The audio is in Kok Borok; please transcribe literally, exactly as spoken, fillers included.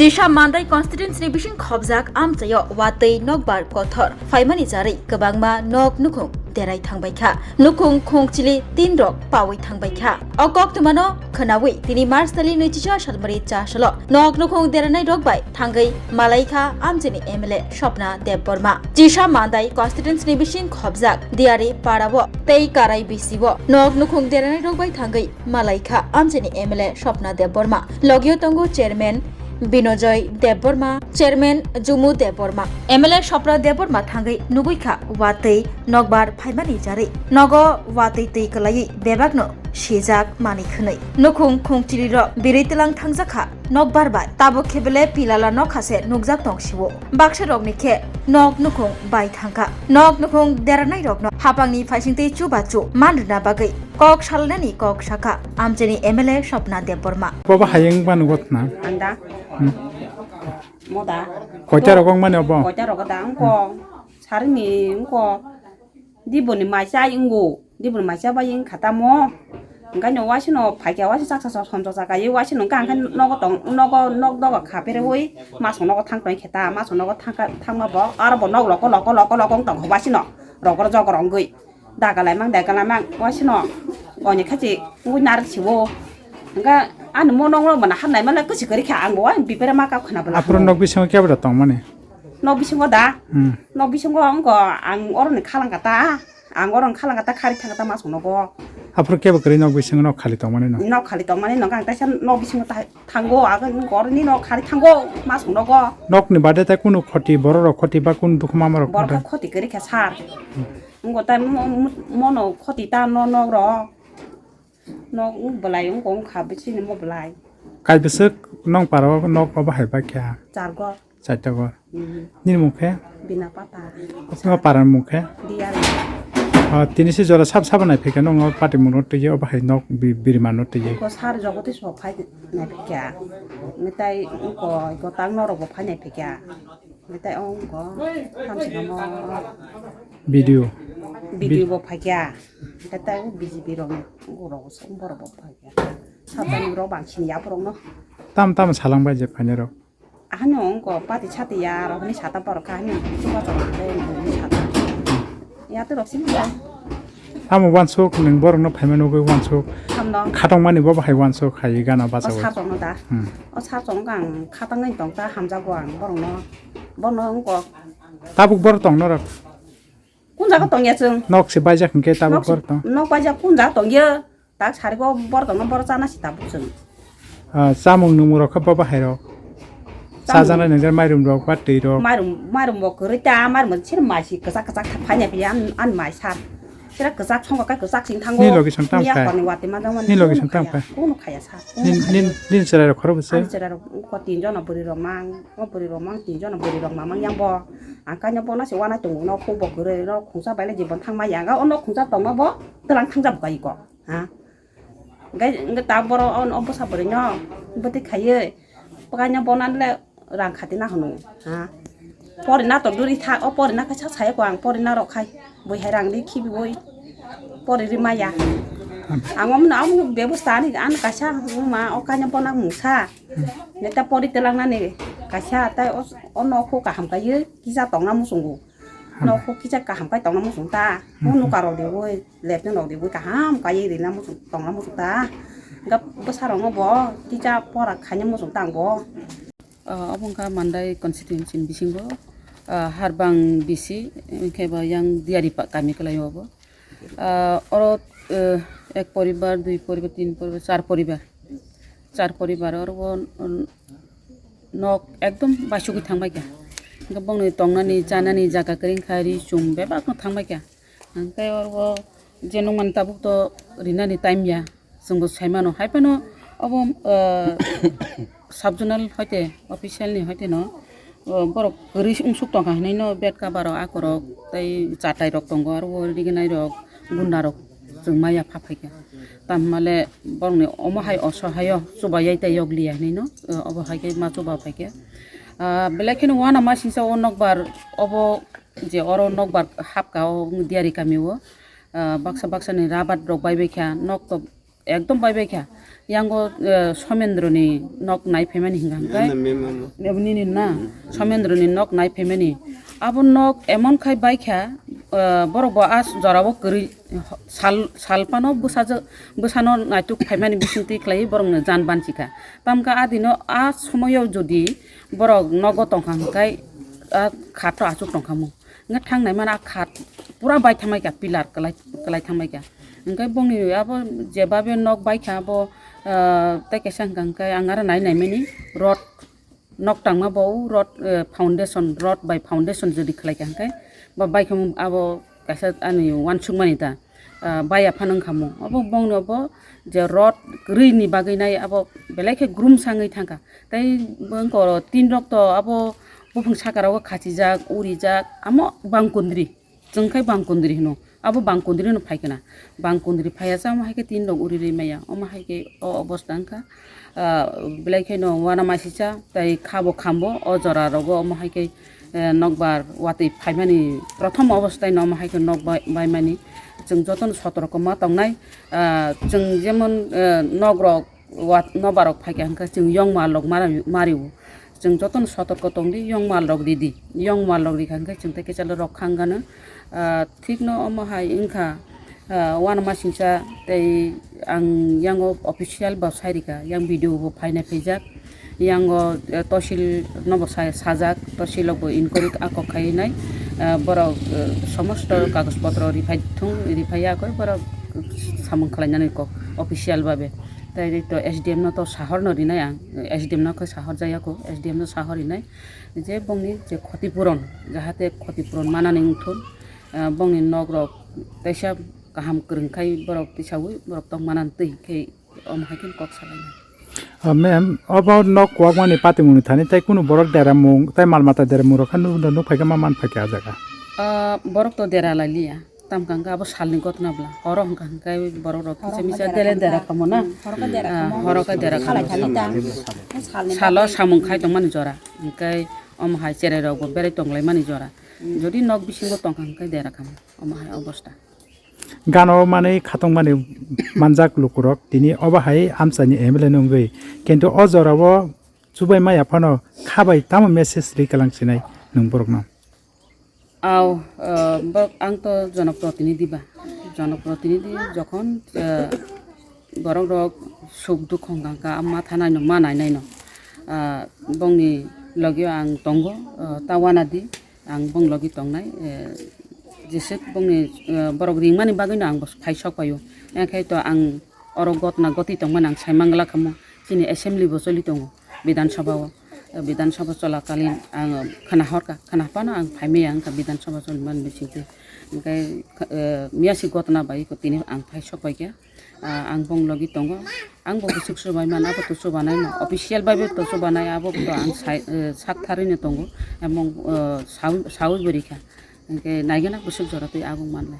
Tisa Mandai constituency ni bising khobjak amchaio watwi nokbar kothor phaimani jarwi kwbangma nok nukhung derai thangbaikha. Nukhung khungchili tin rok pawi thangbaikha. O koktwmano khwnawi tini March tali nwichisa salmari cha salo nok nukhung deranai rok bai thangwi malaikha amchaini M L A Swapna Debbarma. Tisa Mandai constituency ni bising khobjak Diari Parao tei Karai Bisio nok nukhung deranai rok bai thangwi malaikha amchaini M L A Swapna Debbarma. Logio tongo chairman Binojoy Debbarma, chairman Jumu Debbarma. M L A Swapna Debbarma thangwi nugwi kha watwi nokbar phaimani jarwi. Nogo watwi twi kwlaiwi bebakno sijak manwi khwnwi. Nukhung khungchili rok birwi tlang thangjak kha nokbar bai. Tabuk khe bele pilala nokha se nukjak tong sio. Baksa rokni khe nok nukhung bai thangkha. Nok nukhung deranai rokno hapangni phaisingtwi chubachu man rwna bagwi kok salnani kok sakha amchaini M L A Swapna Debbarma. Bobo hayung ba nugo thna. Anda. Hmm. Moda. Koita rok wng mani obo? Koita rok da wngko. Hmm. Sarini wngko. Diboni maisa wngko. Diboni maisa bai wngkha tamo. Hwnkhe no waisano phaikha waisa chaksa chaksa somsa chakha ye waisano hwnkha hwnkhe nogo tong nogo nok doga kha pherewi masong nogo thang tong khe ta masong nogo thangkha thangma bo aro bo nok loko loko loko loko wng tong kha waisano rogor jogor wngwi. Dagalaimang dagalaimang waisano oni khachi wngwi narak siwo. Hwnkhe ani mo nokno bana hamnai male kwchwi kwrwi kha ang bo bipere ma kap khwna bwla. Aphuru nok bisingo kebra tongmani? Nok bisingo da? Hmm. Nok bisingo wngkha ang oroni khalangkha ta. Ang oroni khalangkha ta khari thangkha ta masong nogo. Aphuru kebo kwrwi nok bisingo nok khali tongmani no? Nok khali tongmani no ang taisa nok bisingo ta thango ang oroni nok khari thango masong nogo. Nokni bade ta kunu khoti borok rok khoti ba kunu dukhu mama rok? Borok khoti kwrwi kha sir. Wngkha ta mo-, mo-, mono khoti ta no nok rok. Nok wng belai wng kong kha bisi ni mo belai. Kai bwswk nong para o nok obo hai bakya? Char gor. Chaita gor. Mhm. Nini mung khe? Bina pata. Obo para ni mung khe? Dial. Ah, tini se jora sab sab nai phikha nong o pati mung no twi o bahai nok bi-, birima no twi. Ko sar jogo twi so phai nai phikha. Ngitai ko gotang norok bo phai nai phikha. Ngitai ong ko. Thamsi kamo. Video. Video bo phai kha. Ngitai B J P rok ni. Oro song borok bo phai kha. Satani rok bangsin ya borok no. Tam tam salang bai je phainai rok. Ahani ongko pati sati ya rok ni sata borok kha hani chuba chok ni sata. Ya to rok sini. Tamo wansuk nung borok no phaima nugwi wansuk. Hamno. Khatong mani bo bahai wansuk hai gana o bachawi. Sar chok no da. Hmm. O sar chok no ang khatang nai tong ta hamjago ang borok no. Borok no ongko. Tabuk borok tong norok. Kun jaga tong ya chwng. Nok se baijak hwnkhe tabuk borok tong. Nok baijak kun jaga tong ya. Tak sari bo borok no borok chana si tabuk chwng. Ah, chamung nwngmung rok khe bo bahai rok. Chajaknai nwngjak mairum rok ba twi rok. Mairum, mairum bo kwrwi ta, mairum bo sir mai si kwchak kwchak tha phai nai phi an, an mai sar. Sira kwchak songkha khe kwchak sing thango. Ni location tam khai? Koni wati ma jang mani. Ni location tam khai? Kuno khaya sar. Nin, nin, nin cherai rok khoro bwse? Ani cherai rok ko tin jona bwrwi rok mang, o bwrwi rok mang tin jona bwrwi rok mamang yang bo. Ang kaino bo na se wana tongo no khu bo kwrwi no khungsa bai le jibon thang ma yang ga o no khungsa tong ma bo tlang thang jab kai ko. Ha? Hingke, hingke ta borok o, o bwsa bwrwino bwtwi khaiwi, bwkhaino bonani le rang khatina hwnwi, ha. Porina to duri tha, o porina khe sak saya ko ang porina rok khai, bui hai rang ri khibiui pori ri maya. Ang omono, omo bebosta ani, ani kaisa wngma, o kaino bona mungsa. Neta pori twlangnani kaisa, tai o, o nokho kaham kaiwi kisa tongna muchungo. Nok kho kisa kaham kai tongna muchung ta. Mo nuka rok de boi, left ni rok de boi kaham kai rina muchung tongna muchung ta. Ga bwsa rok no bo kisa pora khaina muchung ta ang bo. Ah, obo wngkha Mandai constituency ni bisingo, ah, Harbang B C, hwnkhe bo yang Diari pa-, kami kwlai o bo. Ah, oro, eh, ek poribar, dui poribar, tin poribar, char poribar. Char poribar oro bo, mm, nok ekdom baisugwi thangbaikha. Hwnkhe bongni tongnani, chanani jaga kwrwi wngkha, ri chum bebakno thangbaikha. Hwnkhe oro bo je nukmani tabuk to rinani time ya, chwngbo saimano. Haiphano obo, ah, sub zonal hoite, official ni hoite no, o, borok kwrwi wngsuk tongkha hinui no bed cover rok akorok tei chatai rok tongo aro o rignai rok gunda rok chwng maya pha phaikha tamhimale borokni omo hai oso haio chubaiyai tei yokliya hinui no, o, obo hai khe ma chuba phaikha. Ah, belai kheno uanama singsa o nokbar obo je oro nokbar hapka o Diari kami o, ah, baksa baksa ni rabar rok baibaikha nok to Ekdom bai bai kha. Yango, eh, Somendroni nok nai phaimani hinga hingkai. Nini na, Somendroni nok nai phaimani. Abo nok emon khai bai kha, eh, borok bo a jora o kwrwi sal, sal phano bwsajwk, bwsano naituk phaimani bisingtwi khlaiwi borokno jan banchi kha. Tamkha adino a somoyo jodi borok nogo tongkha hingkai a khato achuk tongkha mung. Hingke thang nai mano a khat pura bai thangmai kha, pillar kwlai, kwlai thangmai kha. Hingke bongni abo jeba be nok bai kha abo, ah, tei kaisa hingka hingke ang aro nai nai mani rod nok tangma bo rod, eh, foundation, rod bai foundation jodi khlai kha hingke ba bai kha abo kaisa ani uansuk mani ta. Ah, bai aphano wngkha mung. Obo bongni obo je rod kwrwini bagwi nai abo belai khe grum sangwi thangkha. Tei bongkoro tin rok to abo buphang saka rogo khachijak, urijak, amo bangkundri. Chwng khai bangkundri hino. Abo bangkundri no phai khna. Bangkundri phaiya sa omo hai khe tin rok uri ri maya. Omo hai khe o obosta wngkha. Ah, belai kheno uanamasingcha tei khabo khambo o jora rogo omo hai khe, eh, nokbar watwi phaimani prothom obostai no omo hai khe nok bai-, baimani chwng jotono sotorko ma tongnai, ah, chwng jemon, eh, nok rok wat-, nokbar rok phaikha hwnkhe chwng yongma rok mari-, mario. Chwng jotono sotorko tongdi, yongma rok ridi, yongma rok rikha hwnkhe chwng tei kisa rok khangano. Ah, thikno omo hai wngkha, ah, uanamasingcha tei ang yango official bo sai rikha, yang video bo phainai phaijak, yango, eh, tosil no bo sai sajak, tosil rok bo inquiry ako khai nai, ah, borok, eh, somosto kagoj potro riphai thung, riphai ya koi borok samung khlai nani kok official babe. Tai to S D M no to sahor no rinai ang, S D M no khe sahor jaya ko, S D M no sahor rinai. Je bongni je khoti puron, jahate khoti puron manani wngthun, ah, bongni nok rok teisa kaham kwrwng khai borok tisaui borok tong manani twi khe omo hai khe kok salainai. Ah, ma'am, obo nok kwbangmani patimungni thani tei kunu borok deramung tei mal mata deramung rok khe nuk, nuk phai khe ma man phai khe ah jaga? Ah, borok to dera lai liya. Tam kang khe abo salni gotna bla. Horo hwnkha hwnkhe borok rok kisa misa dele dera kamo na. Horo khe dera kamo. Horo khe dera kamo. Salo samung khai tongmani jora. Hwnkhe omo hai cherai rok bo berai tonglaimani jora. Jodi nok bisingo tongkha hwnkhe dera kamo. Omo hai obosta. Gana o manwi khatungmani manjak lukurok tini obo hai amchaini M L A ni wngwi. Kintu o jorao chubai maya phano kha bai tamo message ri kalang sinai nwng borokno? Aw, eh, bo-, ang to jonoprotinidhi ba. Jonoprotinidhi jokhon, eh, borok rok suk dukh hwnkha hwnkha, ma thanai no, ma nainai no. Ah, bongni logio ang tongo, eh, ta wanadi, ang bong logi tongnai, eh, jeswk bongni, eh, borok ringmani bagwi no ang bo phai sok paio. Enkhai to ang oro gotna gotwi tongmani ang sai mangla kamo. Chini assembly bo choli tongo. Bidhan Sabha o, Bidhan Sabha cholakalin ang khna horkha, khna phano ang phaimaya wngkha Bidhan Sabha choliman bisingtwi. Hwnkhe, eh, miyasi gotna bai tini ang phai sok paikha. Ah, ang bong logi tongo. Ang bo bwswk chubai man, abo to chubanai no. Official bai bo to chubanai, abo to ang sai, eh, sak tharwi no tongo. Emong, eh, sawi, sawi bo rikha. Hwnkhe naigena bwswk jora twi abo manlai.